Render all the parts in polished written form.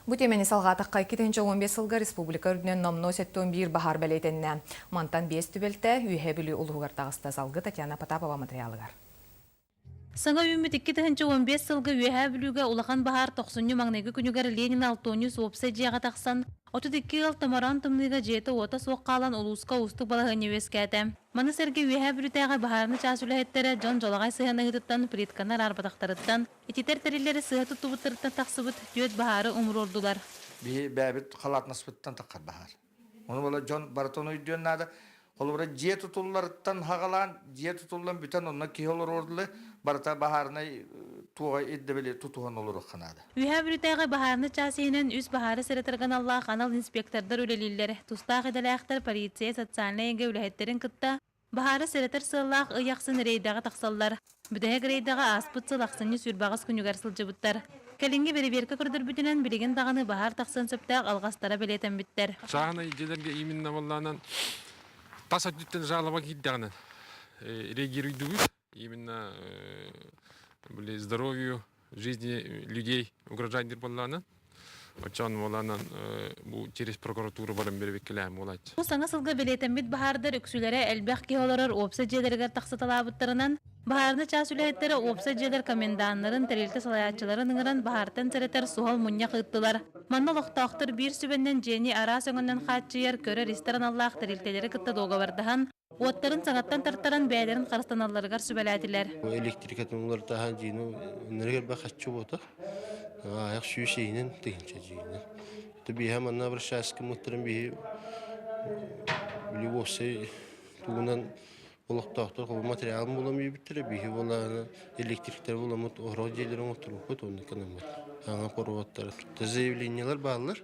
Бу тиэмэни салҕаатахха, 2015 сылга республика үрдүнэн номнуо 71 баһаар бэлиэтэннэ. Мантан биэс түбэлтэ Үөһээ Бүлүү улууһугар таҕыста. Салгыы Татьяна Потапова матырыйаалыгар. Саҥа үүммүт 2015 сылга Үөһээ Бүлүүгэ улахан баһаар тохсунньу маҥнайгы күнүгэр Ленин Алтониус уопсай дьиэҕэ тахсан, 32 ыал томороон тымныыга дьиэтэ-уота суох хаалан улууска уустук балаһыанньа үөскээтэ. Маны сэргэ Үөһээ Бүлүүтээҕи баһаарынай чаас үлэһиттэрэ дьон дьолоҕой сыһыанаһыытыттан плитканы араарбатахтарыттан, ититэр тэриллэри сыыһа туттубуттарыттан тахсыбыт түөрт баһаары умуруордулар. Биһи бэйэбит халаатнаспыттан таххар баһаар. Ону буола дьон барытын өйдүөн наада. Холобура, дьиэ тутулларыттан хаҕалаан, дьиэ тутуллан бүтэн онно киһи олоруор дылы барыта баһаарынай туоҕа ирдэбили тутуһан олоруохха наада. Үөһээ Бүлүүтээҕи баһаарынай чаас иһинэн үс баһаары сэрэтэргэ аналлаах анал инспектордар үлэлииллэр. Тустаах идэлээхтэр полиция социальнай эйгэ үлэһиттэрин кытта Баһаары сэрэтэр сыаллаах ый ахсын рейдэҕэ тахсаллар. Бүтэһик рейдэҕэ ааспыт сыл ахсынньы 28 күнүгэр сылдьыбыттар. Кэлиҥҥи бэрэбиэркэ көрдөрбүтүнэн, билигин даҕаны баһаар тахсыан сөптөөх алҕастара бэлиэтэммиттэр. Чааһынай дьиэлэргэ именно буоллаанан тас өттүттэн жалоба киирдэҕинэ реагируйдубут. Именно были здоровью, жизни людей угрожать диир буоллаанан. Оччоон буолаанан бу через прокуратура баран бэрбиккэлээн буолааччы. Бу саҥа сылга бэлиэтэммит баһаардар үксүлэрэ элбэх киһи олорор уопсай дьиэлэригэр тахсыталаабыттарынан, баһаарынай чаас үлэһиттэрэ уопсай дьиэлэр коменданнарын, тэрилтэ салайааччыларын ыҥыран баһаартан сэрэтэр суһал мунньах ыыттылар. Манна олохтоохтор биир сүбэннэн дьиэни араас өҥөнөн хааччыйар, көрөр-истэр аналлаах тэрилтэлэри кытта дуогабардаһан, Уоттарын саҥаттан тартаран бэйэлэрин харыстаналларыгар сүбэлээтилэр. Электрикатын уларытаһан дьиини нэригэр хаччы буота. Аяқ сүүс иинин тыһынча дьиинин. Это биһэ манна обращайскым мыттырын биһи били уопсай тугунан олохтоохтор холбу материалын булан үйбүттэрэ биһи буолааны электриктер буламмыт оһорох дьиэлэрин оҥотторбуппут онно кынаммыт аңа проводтар заявлениелар бааллар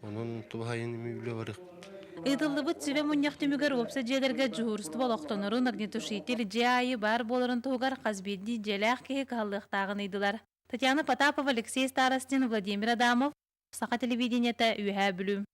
Онон туһайын үлэ барыахпыт. Ыытыллыбыт сүбэ мунньах түмүгэр уопсай дьиэлэргэ дьуһуурустуба олохтонорун, огнетушитель дьиэ аайы баар буоларын туһугар хас биирдии дьиэлээх киһи кыһаллыахтааҕын ыйдылар. Татьяна Потапова, Алексей Старостин, Владимир Адамов, Саха телевидениета, Үөһээ Бүлүү.